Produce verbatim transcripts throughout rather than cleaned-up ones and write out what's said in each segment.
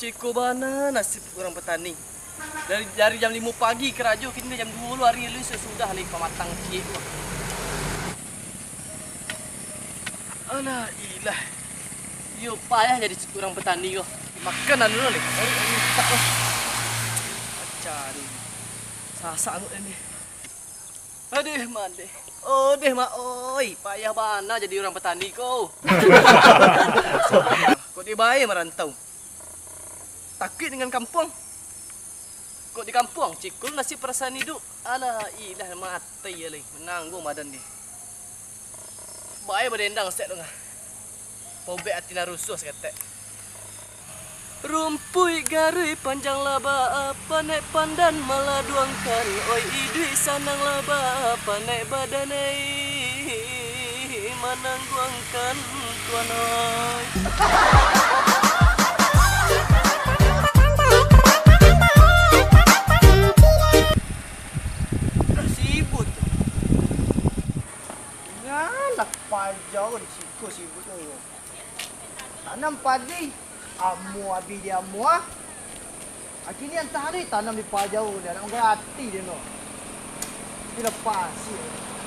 Iko bana nasib urang patani. Dari, dari jam limo pagi karajo, kini jam duo lo ari, lai sudah lai pamatang ciek tu. Alah, ilah. Iyo payah jadi urang patani ko. Makan anu lai. Baru mintak lah. Macam ni. Sasak angok ni. Aduh, mandeh. Oh, deh, mak. Oi, payah bana jadi urang patani ko. Kok di bae marantau. Takuik dengan kampuang. Kok di kampuang, cikul nasib parasaan iduik. Alah, ilah mati ya lai. Manangguang badan deh. Bae badendang sek tu ngah. Pobek ati nan rusuah saketek. Rumpuik garuik panjang laba, panek pandan maladuangkan. Oi iduik sanang laba, panek badan ei, manangguangkan tuan oi. Lah sibuk tu. Ngalah pajau di siko sibuk tu. Tanam padi, amuah abih di amuah. Kini antah ari tanam di pajau ni, anak manggarati dia no. Dilepas.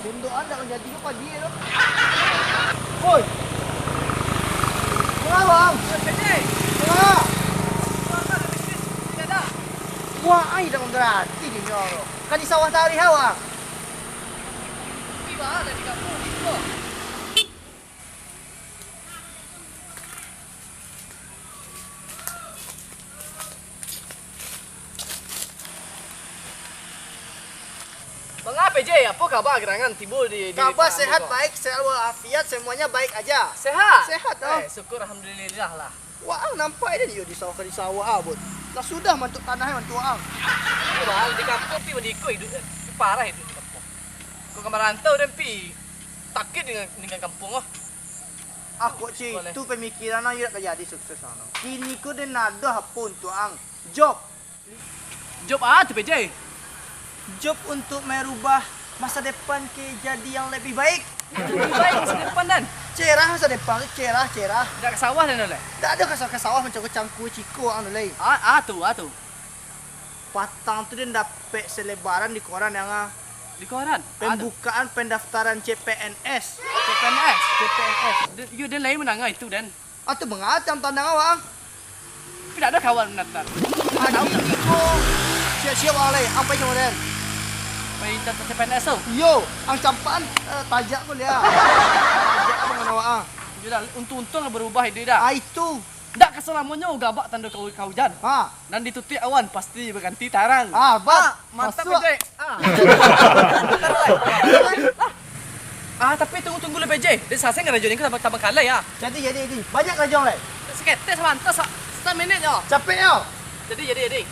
Sendok anak manjadi ke padi tu. Oi. Manga, Bang? Manga? Wah, ai dak manggarati dia no. Kan di sawah tadi awak. Manga P J, apo kaba gerangan tibo di, di Kaba sehat, baik, sehat walafiat, semuanya baik aja. Sehat? Sehat, oh. Eh, syukur alhamdulillah lah. Waang nampak den iyo di sawah, di sawah, ah, Bun. Lah sudah mantuk tanah, mantuk waang. Iyo, Bang, di kampuang pi mandiko iduik, eh. Pi parah iduik di kampuang. Kok ka marantau den pi takuik dengan, dengan kampuang, oh. Ah, kok cik, tu pamikiran ang iyo dak ka jadi sukses ang. Kini ko den ado apo untuak ang? Job. Job a tu, P J? Job untuk merubah masa depan ke jadi yang lebih baik. Lebih baik masa depan, dan? Cerah masa depan tu, cerah, cerah. Dak ka sawah, dan, lai? Dak ado ka sa-, ka sawah mancangkua-cangkua ciko ang tu, lai. A, a tu, a tu. Patang tu den dapek selebaran di koran, yang, ah. Di koran? Pembukaan pendaftaran C P N S. C P N S? C P N S. Den, iyo, den lai mandanga itu, den. Atu manga ang tandang awak ang? Tapi dak ado kawan mandaftar. Ado iko. Siap-siap ang lai, ang pai samo den. Pai daftar C P N S tu? Iyo, ang campak an, eh, tajak ko liak. Tajak ang mangan awak ang. Iyo dah, untung-untung lah barubah iduik dah. Ah, itu. Dak ka salamonyo gabak tando ka, ka ujan. Ha. Nan ditutuik awan pasti baganti tarang. Ah, ba-, ah, mantap, masuak. P J. Ah. Ah, tapi tunggu, tunggu lu, P J. Dek saseng karajo ni kan tabang, tabang kalai, ah. Jadi, jadi, jadi. Banyak karajo lai. Saketek sabanta, sa-, samenit yo. Capek yo. Jadi, jadi, jadi.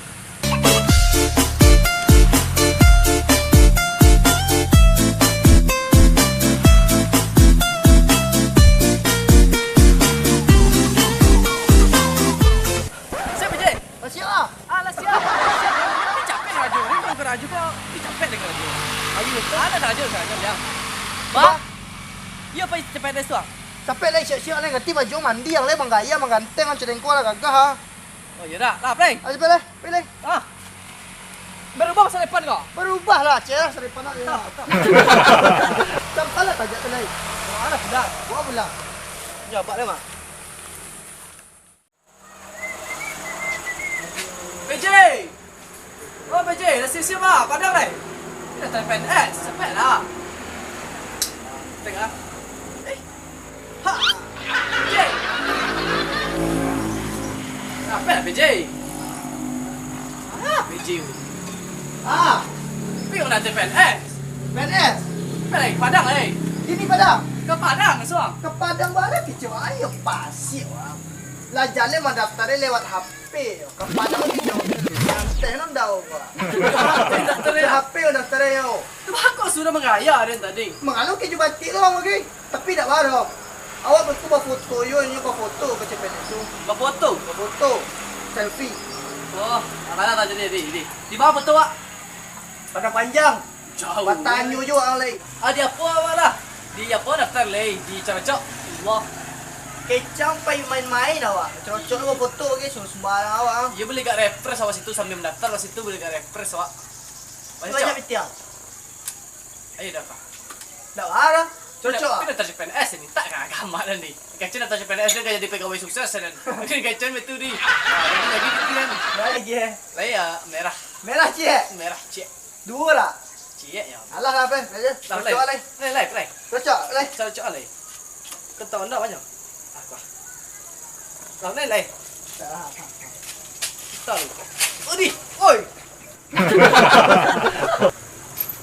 Siap, P J. Ah, siap ah. Alah, siap. Siap. Tapi capek karajo. Ni kalau karajo ko, tapi capek dek karajo. Ayo, betul. Alah, karajo, karajo, ya. Ba? Iyo, pai C P N S tu, ah. Capek lai, siap-siap lai, ganti baju, mandi ang lai, manggaya, mangganteng, ang calengko lah gagah, ah. Oh, iyo dah. Lah, Pleng. Ayo, pai lai, pai lai. Ah. Barubah masa depan ko? Barubah lah, cerah masa depan nak, ya. Tampal lah tajak tu lai. Bawa lah pulang. Bawa pulang. Jabak lai, Mak. P J! Oh, P J, lah siap-siap ah, padang lai. Dah tarik P N S, capek lah. Tengah. Eh. Ha. P J. Apa lah P J? Ah, P J. Ah. Tapi orang dah tarik P N S. P N S? Apa lagi? Padang lai. Ini Padang? Ke Padang, suang. Ke Padang bana kicau ayo pasir, wah. Lah jaleh mandaftar lewat H P yo. Ka Padang ni jauah. Santai nan dau gua. H P daftar yo. H P daftar yo. Tu bako sudah manggaya den tadi. Mangalo ke jo batik tu, oke. Tapi dak baro. Awak betul bafoto yo, inyo bafoto ka C P N S tu. Bafoto? Bafoto. Selfie. Oh, alah lah, jadi, jadi, jadi. Di mana foto, Wak? Padang Panjang. Jauh. Batanyo jo ang lai. Ah, di apo awak lah? Di apo daftar lai? Di Caracok. Allah. Kecam pai main-main awak. Cocok lu foto ke, sumbarang awak, ah. Iyo, boleh gak refresh awak situ sambil mendaftar, awak situ boleh gak refresh awak. Banyak. Banyak pitiang. Ayo dah, Pak. Ndak marah. Cocok, ah. Tapi dah C P N S ni, tak kagak amat dah ni. Kecam dah C P N S dah jadi pegawai sukses dah. Kecam betul ni. Ah, lagi, lagi pitiang. Lagi, eh. Lah ya, merah. Merah ciek. Merah ciek. Duo lah. Ciek ya. Alah lah, Pe. Ayo. Lah, cocok lah, Lai. Lai, Lai, Lai. Cocok, Lai. Cocok, Lai. Kau tahu ndak banyak? Apa? Lah, Lai, Lai. Tahu. Odi, oi.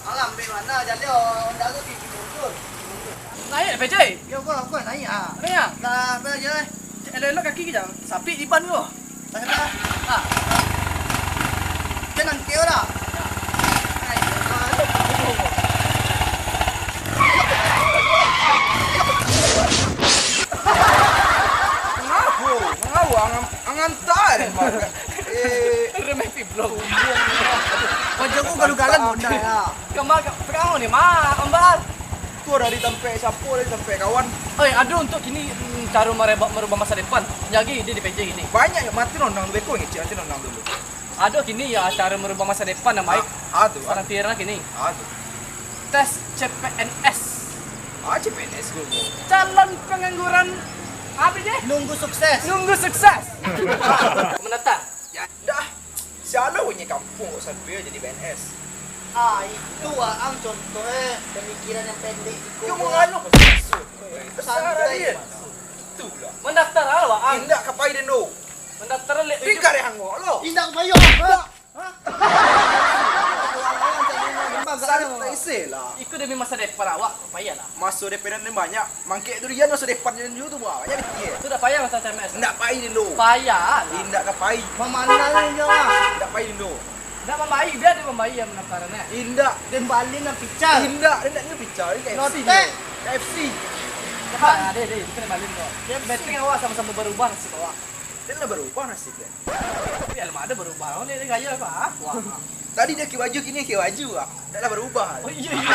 Alah, ambil mana? Jaleh Honda tu tinggi mundur. Naik, P J. Yo, kau, kau naik, ah. Naik, ah. Dah, apa aja, eh? Elok-elok kaki ke, jangan. Sapik di ban tu. Tengah-tengah. Ah. Tenang, kau dah. Ai, mengapa? Mengapa? Angan, angan tak ada, Mak. Eh, remeh piblong. Kau jago galu-galan, Honda, ya. Kemar, kau ni, Mak, ambar. Tu dari tampek siapo, dari tampek kawan. Oi, ado untuak kini, mm, caro marubah, marubah masa depan. Jadi, di P J kini. Banyak yang mati nonang tu, beko ngecek mati nonang dulu. Ado kini ya caro marubah masa depan nan baik. Ah, ah, tu, ah. Parang tiar lah kini. Ah, tu. Tes C P N S. Ah, C P N S dulu. Calon pengangguran apa je? Nunggu sukses. Nunggu sukses. Mendatang. Ya, dah. Sialah bunyi kampung kok sampai jadi P N S. Ah, itu waang contoh, eh, pemikiran yang pendek siko. Yo, mangano kau masuk? Santai. Itulah. Mendaftar lah, waang. Indak ka pai den do. Mendaftar lek. Tingkah deh angok lo. Indak ka pai, ah. Hah? Santai se lah. Iko demi masa depan awak, payahlah. Maso depan den banyak. Mangkek durian maso depan den juo tu, bah. Banyak dikit. Sudah payah maso C M S. Indak pai den do. Payah lah. Indak ka pai. Mamanang inyo lah. Indak pai den do. Indak mambai, bia den mambai yang pendaftaran, eh. Indak. Den balin nan pical. Indak, den indak nyo pical, K F C. Lotek. K F C. Cepat, ah, deh, deh, kita balin kau. K F C. Beteng awak samo-samo barubah nasib awak. Den lah barubah nasib den. Tapi alam ada barubah, oh, dia gaya apa? Wah. Tadi dia pakai baju, kini pakai baju, ah. Dak lah barubah. Oh, iyo, iyo.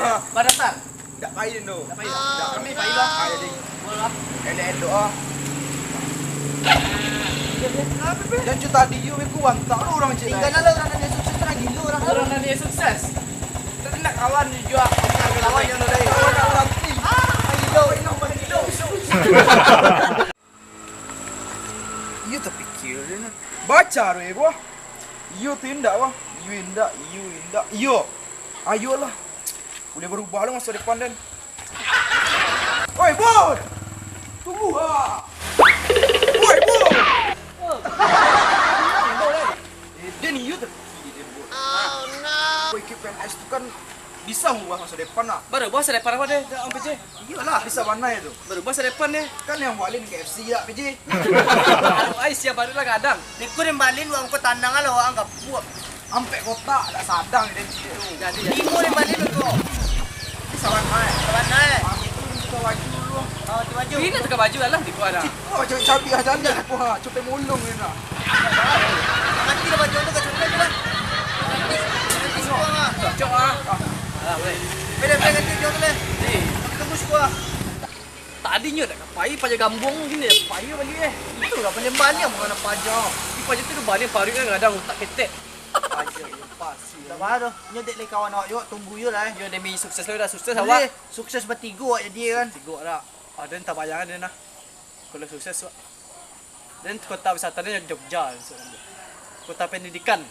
Ah. Badasar. Dak pai den do. Dak pai lah. Dak. Kami pai lah. Ah, jadi. Bola. Elok-elok, ah. Iyo, iyo. Kenapa, Pe? Jan cu tadi yo, Pe, ku antak lo urang cik. Tinggal lah urang nan sukses, urang gilo urang. Urang nan sukses. Dak nak kawan di jua. Kawan yang lain. Kawan urang ti. Ah, gilo, gilo, gilo. Iyo tapikia den. Baca tu, eh, buah. Iyo tu indak, buah. Iyo indak, iyo indak. Iyo. Ayolah. Buliah barubah lo maso depan den. Oi, Bun! Tunggu, ha! Oi, Bun! Eh, den iyo tapikia den, Bun. Oh, no! Kau ikut P N S tu kan bisa mangubah maso depan lah. Barubah maso depan awak deh, P J? Iyolah, bisa bana itu. Barubah maso depan deh. Kan yang balin K F C ya, P J? Ai, sia baru lah gadang. Niko den balin, wak angko tanang lah, wak angka puak. Ampek kotak, dak sadang den ciek tu. Jadi, jadi. Limo den balin tu. Bisa bana, eh? Bisa bana, eh? Kami tu minta baju dulu. Oh, tu baju. Ini tu ka baju dalam, tipu ada. Oh, cari cabi aja ni. Wah, cupai mulung ni nak. Mati dah baju tu, kacau kan? Cocok ah. Alah, boleh. Boleh, boleh ganti jok tu, boleh. Ni. Tunggu siko ah. Tadinyo dak ka pai paja gambuang gini, pai baliak eh. Itu lah paja baliak, bukan paja. Di paja tu baliak paruik kan, kadang utak ketek. Paja yang pasti. Tak apa tu. Nyo dek lai kawan awak yo, tunggu yo lah eh. Yo demi sukses lah, dah sukses awak. Sukses batigo awak jadi kan. Tigo dah. Ada yang tak bayang ada nah. Kalau sukses, Wak. Dan kota wisata ni Jogja, maksudnya. Kota pendidikan.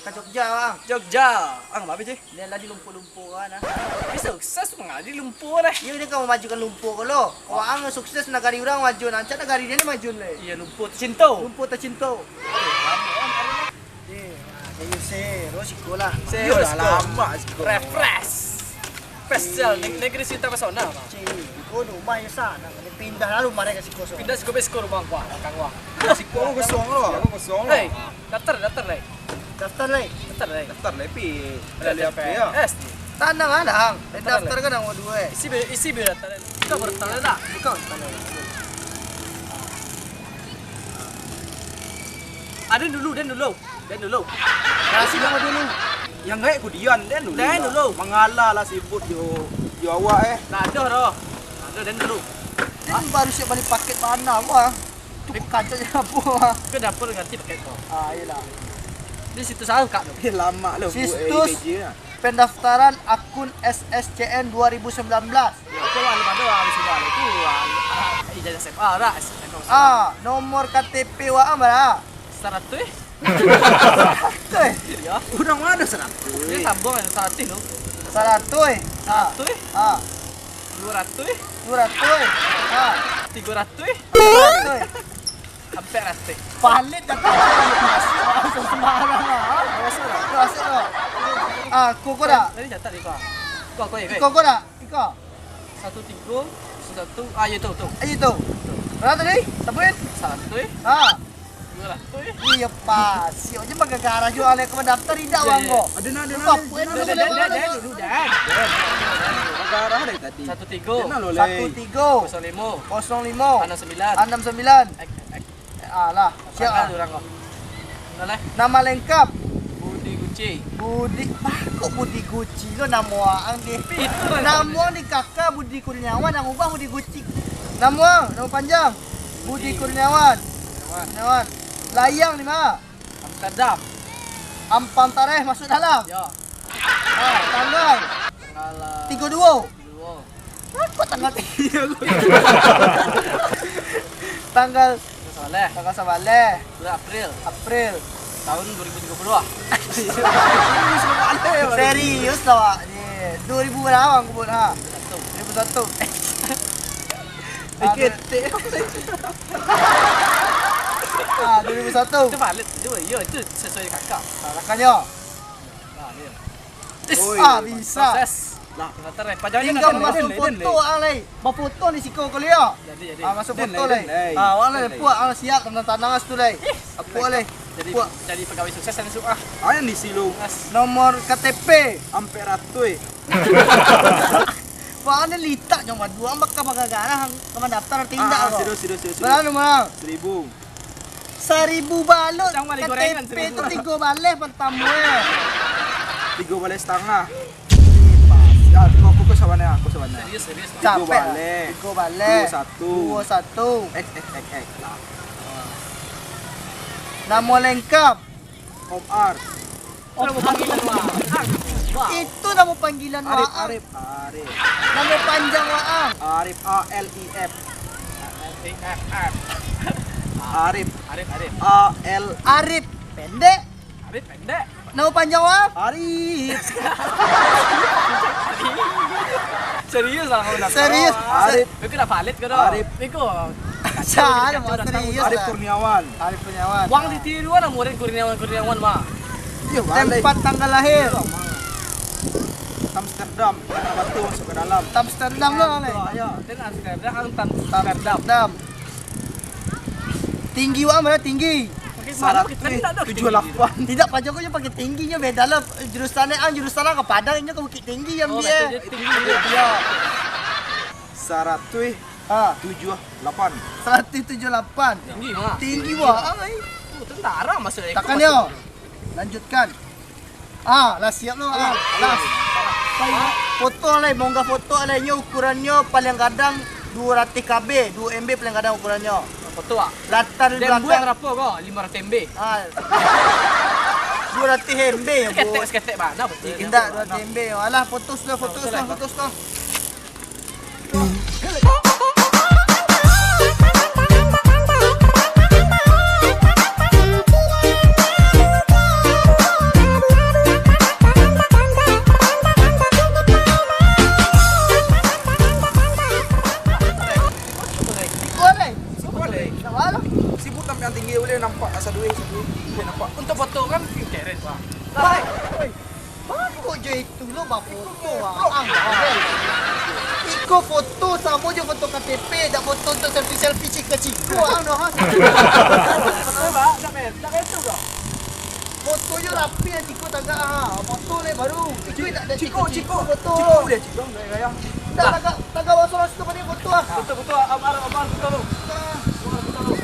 Ka Jogja, Bang. Jogja. Ang, apa je? Dia lah di lumpur-lumpur kan, ah. Tapi sukses mangadi lumpur deh. Iyo, dia kan mamajukan lumpur ko lo. Wah. Ang sukses nagari urang maju, nah, ancak nagari dia ni maju leh. Iyo, lumpur tacinto. Lumpur tacinto. Eh, ah, kayu se, ro siko lah. Se, ro siko. Iyolah, lama siko. Refresh. Spesial, neg-, negeri cinta pesona, Bang. Cik, ko rumah yo sana, pindah lalu mari ka siko so. Pindah siko, siko rumah gua, belakang gua. Siko kosong lo. Siko kosong lo. Hei, daftar, daftar, Lai. Daftar, Lai. Daftar, Lai. Daftar, Lai, pi. Ada lihat ya. Tenang ah, Dang. Daftar, Lai. Daftar kan, Dang, dua eh. Isi bi-, isi bi daftar, Lai. Buka portal, Lai, dah. Buka portal, Lai. Ah, den dulu, den dulu. Den dulu. Nah, siko dulu. Yang gaek kudian, den dulu. Den dulu. Mangalah lah sibuk jo, jo awak, eh. Nah, aduh, roh. Dulu, dan dulu. Dia baru siap bali paket bana gua. Tu kancaknyo apo, ah? Kau dapur ganti paket kau. Ah, iyalah. Di situ sangkak tu. Eh, lama lo buat Situs P J lah. Pendaftaran akun S S C N dua ribu sembilan belas. Ya, itu lah, ada lah, sudah lah. Itu lah, ah, ijazah S M A lah, S M A. Ah, nomor K T P waang bara? Saratuih. Saratuih? Ya. Urang ma ado saratuih? Dia sambung aja, saratuih tu. Saratuih? Ah. Saratuih? Ah. Duo ratuih? Duo ratuih? Ah. Tigo ratuih? Tigo ratuih? Ampek ratuih. Palit dah kau. Masuk, masuk sembarang lah, ah. Masuk lah. Masuk lah. Ah, kau, kau dah? Tadi catat di kau. Kau, kau, kau. Iko, kau dah? Iko. Satu tigo, satu, ah, iyo tu, tu. Ayo tu. Bara tadi? Sabuik? Saratuih. Ha. Duo ratuih. Iyo, pas. Siok je bagagara jo alek ka mandaftar indak, Wan, ko? Ado nah, ado nah, ado nah, ado nah, ado nah. Bagagara dari tadi. Satu tigo. Ado nah lo, Lei. Satu tigo. Kosong limo. Kosong limo. Anam sambilan. Anam sambilan. Ek, ek. Alah, siap. Tanggal urang ko. Alah. Nama lengkap? Budi Guci. Budi, bah, kok Budi Guci lo namo ang deh. Itu lah. Namo ang di K K Budi Kurniawan, ang ubah Budi Guci. Namo ang, namo panjang? Budi Budi Kurniawan. Kurniawan. Kurniawan. Layang di ma? Amsterdam. Ampang tareh masuk dalam. Yo. Ah, tanggal? Tanggal, ah, tigo duo. Tigo duo. Apo tanggal tigo? Tangal. Tanggal sabaleh. Tanggal sabaleh. Bulan April. April. Tahun dua ribu tiga puluh lah. Serius lah, Wak. Ni, dua ribu bara ang kubur, ha? Satu. Dua ribu satu. Dikit. Ah, dua ribu satu. Itu valid. Itu, iyo, itu sesuai kakak. Salahkannyo. Nah, iyo. Oi, ah, bisa. Sukses. Lah, pendaftar, eh. Tinggal masuk foto, ah, lai. Bafoto di siko ko, Leo. Jadi, jadi. Ah, masuk foto, lai. Ah, wak, lai, puak, ah, siap, tanang-tanang, ah, situ, lai. Apo, lai? Jadi, jadi pegawai sukses, langsung, ah. Ah, yang di silo. Nomor K T P. Ampek ratuih. Wak, ado litak, cuma duo, ang baka bagagara, ang ka mandaftar, tindak, ah, ko. Serius, serius, serius, serius. Bara nomor? Seribu. Saribu balok. Jangan balik gorengan, K T P tu saribu. Tigo baleh partamo, eh. Tigo baleh satangah. Ya, kau, kau, kau sabanai, kau sabanai. Serius, serius. Tigo baleh. Tigo baleh. Duo satu. Duo satu. X, X, X, X. Namo lengkap? Om Ar. Itu namo panggilan waang. Itu namo panggilan waang. Arif, Arif, Arif. Namo panjang waang. Arif, A L I F. A L I F, F. Arif. Arif, Arif. A L. Arif pendek. Arif pendek. Namo panjang waang? Arif. Serius lah, kau nak tahu. Serius. Arif. Kau kena valid kau dah. Arif. Kau. Salah, serius lah. Arif Kurniawan. Arif Kurniawan. Wang ditiru lah murid Kurniawan, Kurniawan mah. Iyo, balik. Tempat tanggal lahir. Amsterdam, batu masuk ke dalam. Amsterdam lah, lai. Iyo. Dan Amsterdam, Amsterdam. Amsterdam. Tinggi waang bara tinggi? Saratuih tujuah lapan. Tidak, Pak Jokowi pakai tingginyo beda lah. Jurusan ang, jurusan ang ka Padang, inyo ka Bukittinggi, oh, ambiak. Maksudnya tinggi. Iyo. Saratuih tujuah lapan. Saratuih tujuah lapan. Tinggi, Mak. Tinggi, Mak. Ai. Oh, tentara masuk helikopter. Takannyo. Lanjutkan. Ah, lah siap lo, ah. Lah. Foto lah, monggah foto lah. Inyo ukurannyo paling gadang duo ratuih K B, duo M B paling gadang ukurannyo. Foto, ah. Latar di belakang. Buek barapo ko? Limo ratuih M B. Ah. Duo ratuih M B yo, Bu. Saketek, saketek bana, betul. Indak, duo ratuih M B. Alah, foto sudah, foto sudah, foto sudah. Boleh. Sibuk sampai yang tinggi boleh nampak asa duit, asa duit. Boleh nampak. Untuk foto kan keren, Pak. Baik. Bagus je itu lo bafoto, ah. Iko foto samo je foto K T P, dak foto untuk selfie-selfie ciko-ciko, ah, no, ha. Betul, Pak. Tak kayak, tak kayak itu, Pak. Foto je rapi, ah, ciko tagak, ah. Foto le baru. Ciko, ciko, ciko, ciko foto. Ciko boleh, ciko, gaya-gaya. Dah, tagak, tagak, masuk, masuk tu, pandai foto, ah. Betul, betul, Amar, Amar, betul tu. Ah. Amar, betul tu.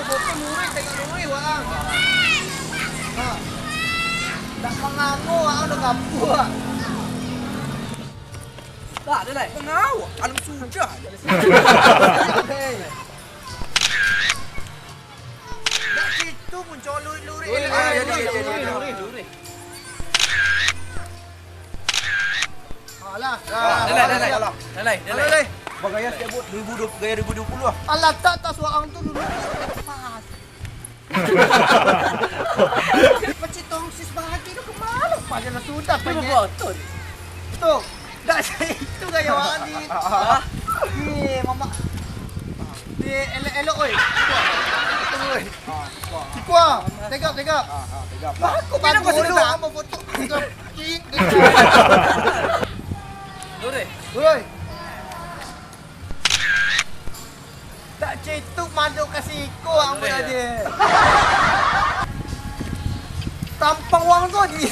Kopi murih, tengok murih, wang. Ha. Ndak mangano, wang, udah kapuak. Tak, dia lai. Mangawak, alam sudah. Hei. Ndak situ pun, coluik lurik. Lurik, lurik, lurik, lurik, lurik. Alah. Ah, dah lai, dah lai. Alah. Dah lai, dah lai. Alah, lai. Bagaya setiap buat dua ribu dua puluh, gaya dua ribu dua puluh lah. Alah, tak, tak, suarang tu dulu. Pas. Macam tongsis bahagi tu kemana? Pada lah sudah, Itu pada. Betul. Tu. Dah, itu gaya wani. Ah, ah. Ye, mamak. Ye, elok-elok, oi. Oi. Ah, sikuah. Sikuah. Tegap, tegap. Ah, ah, tegap. Aku Kenapa bantu sudah dulu, tak? Ambo foto. Tegap. Cik. Lurus. Woi. Tak cetuk manduk ka siko, ambo Lurus, tadi. Ya. Tampang wang tu di.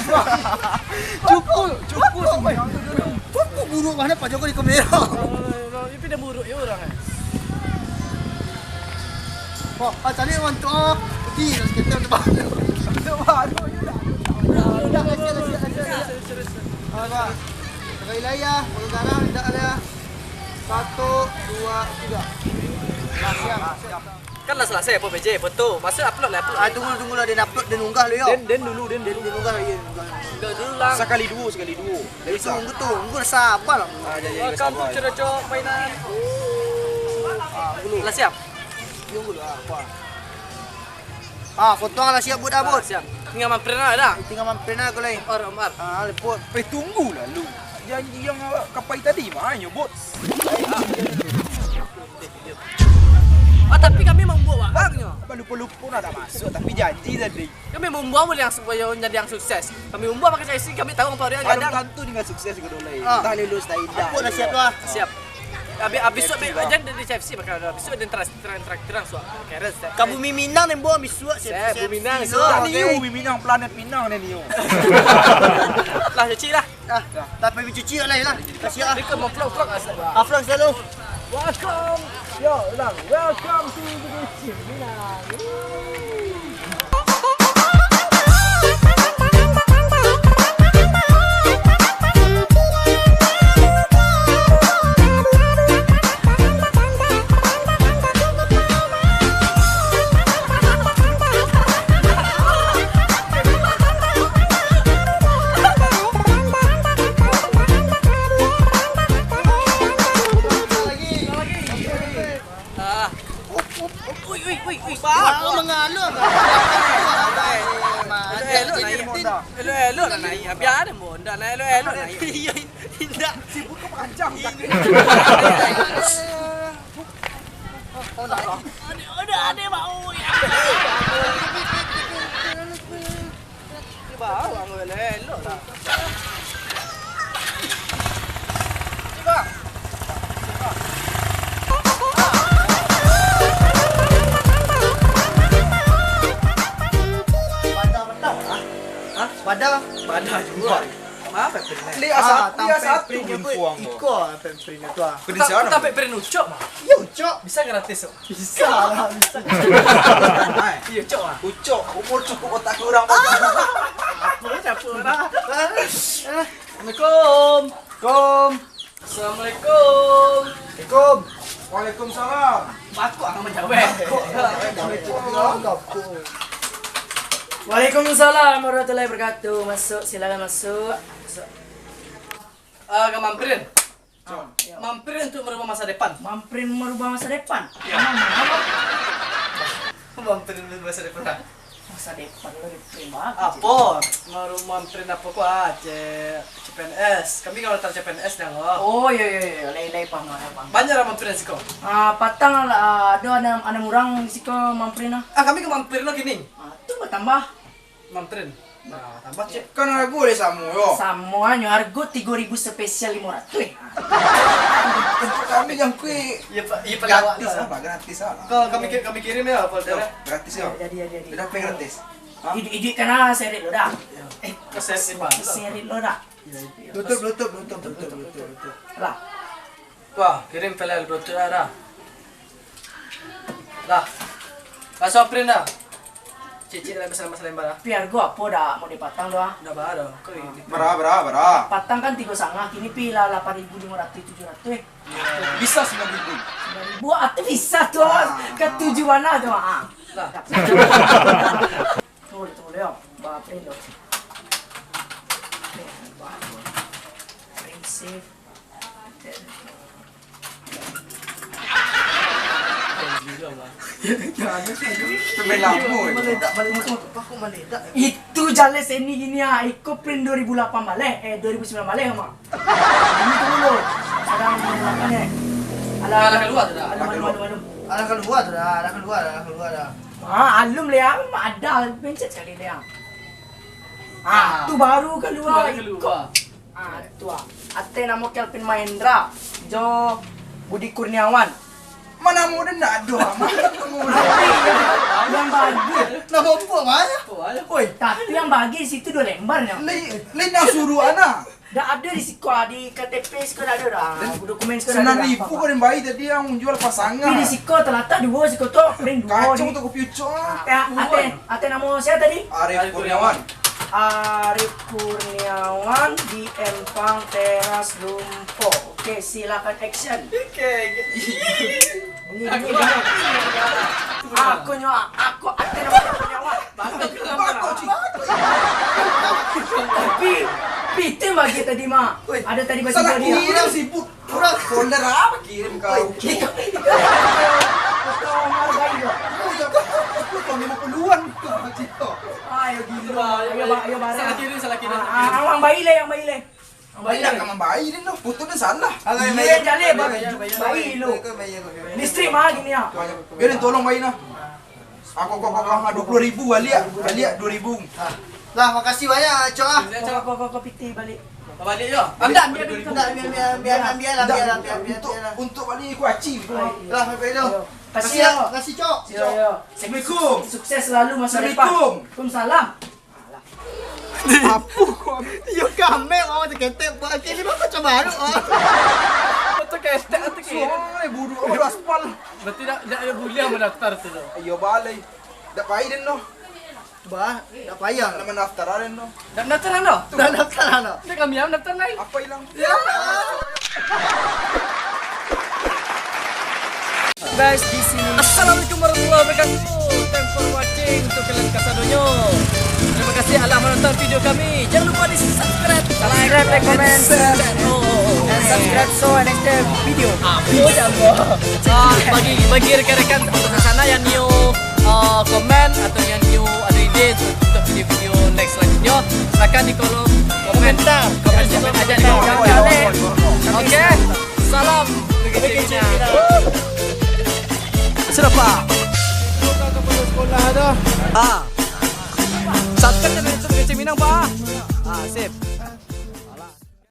Cukup, cukup semua tu dulu. Cukup buruk mana Pak Jokowi di kamera. Tapi dah buruk ya orang, eh. Oh, ah, cari orang tu, ah. Di, kita tu baru. Tu baru je dah. Dah, dah, dah, dah, dah. Serius, serius, serius. Ah, dah. Pakai layar, pakai garam, dah ada. Satu, dua, tiga. Nah, siap, siap. Kan lah selesai apa P J, foto. Masa upload lah, upload. Ah, tunggu, tunggu lah, dia upload, dia nunggah dulu, yo. Den, den dulu, den Dia dulu. nunggah, iya, nunggah. Nunggah dulu lah. Sakali duo, sakali duo. Itu, tunggu tu, tunggu lah, sabar lah. Ah, ya, ya, ya, Welcome to sabar. Curaco Mainan. Ah, dulu. Lah siap? Tunggu dulu, ah, apa? Ah, foto lah siap, Bud, ah, Ah, Bud. siap. Tinggal mamprint lah, dah. Tinggal mamprint lah, kalau lain. Omar, Omar. Ah, lepot. Eh, tunggu lah, lu. Janji yang awak kapai tadi, mah, yo, Bud. Ah, tapi kami mambuek waang nyo. Apa lupo-lupo lah dah masuk, tapi janji tadi. Kami mambuek yang supayo jadi yang sukses. Kami mambuek pakai caisi, kami tahu apa dia Belum ada. Tantu dengan sukses gitu lah. Ah. Entah lulus, tak indah. Apa dah siap lah? Siap. Habis, habis tu, F C, habis, bang. Jangan di C F C, bakal ada. Habis tu, ada terang, terang, terang, terang, suap. Keren, set. Ka bumi Minang, nembok, habis suap, Set, siap, bumi Minang, siap, suap. Dah Nio, oke. Bumi Minang, planet Minang, dah Nio. Lah, cuci lah. Ah, tapi cuci lah, lah. Kasih ah. Dia ke mau vlog, vlog asal. Ah, vlog selalu. Welcome. Yo, ulang. Welcome to the kitchen. Minang. Ah. Ui, ui, ui, ui. Wah, kau mengalun. Elok-elok naik. Elok-elok lah naik. Biar ada Honda naik, elok-elok naik. Iya, indak. Sibuk ke panjang. Ada, ada, ada, mau. Di bawah, elok-elok lah. Cuba. Padah, padah. Hah? Padah. Padah juga. Maaf, ya, Pin. Li, asa, Ah, li, asa tampil tu print dia, info Boy. Iko, ah, tampil print dia tu, ah. Print siapa? Tampil print Ucok, mah. Iya, Ucok. Bisa gratis, Cok? Bisa lah, bisa. Hai. Iya, Cok, ah. Ucok, umur cukup otak kurang. Apa capur lah. Assalamualaikum. Kom. Assalamualaikum. Assalamualaikum. Waalaikumsalam. Bakok akan menjawab. Waalaikumsalam. Waalaikumsalam warahmatullahi wabarakatuh. Masuk, silakan masuk. Masuk. Ah, ka mamprin. Ah, iya. Mamprin untuk merubah masa depan. Mamprin merubah masa depan? Iya. Emang apa? Mamprin merubah masa depan. Masa depan lo di prima. Apo? Maru-, mamprin apo ko, ah, C-, C P N S. Kami kalau datang C P N S dah, lo. Oh, iya, iya, iya. Lai, lai, paham, lai, paham. Banyak lah mamprin siko. Ah, patang lah, ah, ado anam, anam urang siko mamprin lah. Ah, kami ka mamprin lo kini. Ah, tu batambah. Mamprin. Nah, tambah cek. Kan hargo deh samo yo. Samo anyo, hargo tigo ribu spesial limo ratuih. Untuk kami jangkui. Iya, Pak. Iya, Pak. Gratis apa? Gratis apa? Kau kami ki-, kami kirim ya, folder. Yo, gratis yo. Jadi, jadi, jadi. Udah pay gratis. Hah? Iduik, iduik kana seret lo dah. Yo. Eh, kau seret, seret lo dah. Tutup, tutup, tutup, tutup, tutup, tutup. Lah. Wah, kirim file Bluetooth lah dah. Lah. Baso April dah. Cicik lah masalah-masalah yang bara. Pi, argo apo dah mau dipatang tu, ah? Dah bara dah. Kau ini. Bara, bara, bara. Patang kan tigo sangah, kini pi lah lapan ribu limo ratuih, tujuah ratuih, eh. Bisa sembilan ribu. Sembilan ribu, ah, tu bisa tu, ah. Ah. Kan tujuh bana tu, ah. Lah. Tunggu, tunggu, Leo. Ba April tu. Prinsip. Itu jaleh seni gini ah, iko print dua ribu lapan baleh, eh, dua ribu sembilan baleh, Mak. Ini dulu. Sadang makan, eh. Alah, alah, keluar tu dah. Alah, alah, keluar. Alah, keluar tu dah, alah, keluar, alah, keluar dah. Ah, alun, Liang, ada pencet sekali, Liang. Ah, tu baru keluar. Baru keluar. Iko. Ah, tu ah. Ateh namo Kelvin Mahendra jo Budi Kurniawan. Mana namo dia ndak ado, ah. Mana namo dia? Ateh yang, yang bagi. Namo apo, Mak? Oi, tapi yang bagi situ dua lembar nyo. Lai, lai nak suruh ana. Ndak ado di siko, di K T P siko ndak ado dah. Dokumen siko ndak ado dah. Sembilan ribu kau yang bayar tadi, yang jual pasangan. Tapi di siko talatak duo, siko tu print duo. Kacau tu kopi ucok ah. Ah, ateh, ateh namo sia tadi? Arif Kurniawan. Arif Kurniawan di Empang Teras Lumpo. Oke, silakan action. Oke. Bunyi, bunyi, bunyi. Aku nyo, aku, aku nyo, aku nyo. Tapi, Piti bagi tadi, Mak. Woi, ada tadi bagi salah dia. Kira sibuk. Urang folder apo kirim kau? Woi, kau. Kau lima puluhan kau, Cito. Ayo, gilo. Ayo, ba-, ayo, barang. Salah kirim, salah kirim. Ah, ah, yang bayar leh, yang bayar leh. Bayar dah, kamu bayar dah, putus dah salah. Alah, iya, bayar, jaleh, bayar, bayar, bayar, bayar lu. Bayar, bayar, bayar. Listrik mahal gini ya. Biarin, tolong bayar nah. Aku, aku, aku, aku, dua puluh ribu balik, balik dua ribu. Lah, makasih banyak, Cok ah. Kau, kau, kau, kau piti balik. Balik yo. Ambil, ambil, ambil, ambil, ambil, ambil, ambil, ambil, ambil, ambil, ambil, ambil. Untuk, untuk balik kuaci. Lah, bye-bye dulu. Kasih, kasih, Cok. Yo, yo. Assalamualaikum. Sukses selalu masa depan. Assalamualaikum. Waalaikumsalam. Apo kau? Yo, kami mau ceketek, buat kini mau macam baru, ah. Betul ketek, betul ketek. Suara buruk, oh, aspal. Berarti dah, dah ada buliah mendaftar tu, tu. Iyo, balai. Dak payah den, noh. Bah, dak payah. Nak mendaftar den, noh. Dak mendaftar, noh? Dak mendaftar, noh. Dah kami yang mendaftar, nai. Apa hilang? Ya. Guys, di sini. Assalamualaikum warahmatullahi wabarakatuh. Thanks for watching untuk kalian kasadonyo. Terima kasih alah menonton video kami. Jangan lupa di subscribe, like, comment, share. Oh, oh, oh. And subscribe so next time video. Ah, video. Ah, bagi, bagi rekan-rekan sana yang new, ah, komen atau yang new ada ide untuk, untuk video-video next selanjutnya, silakan di kolom komentar. Komen, komen aja di kolom komentar. Oke. Salam B K C Minang. Sudah, Pak. Buka kepala sekolah tu. Ah. Subscribe channel YouTube B K C Minang, Pak. Ah, sip.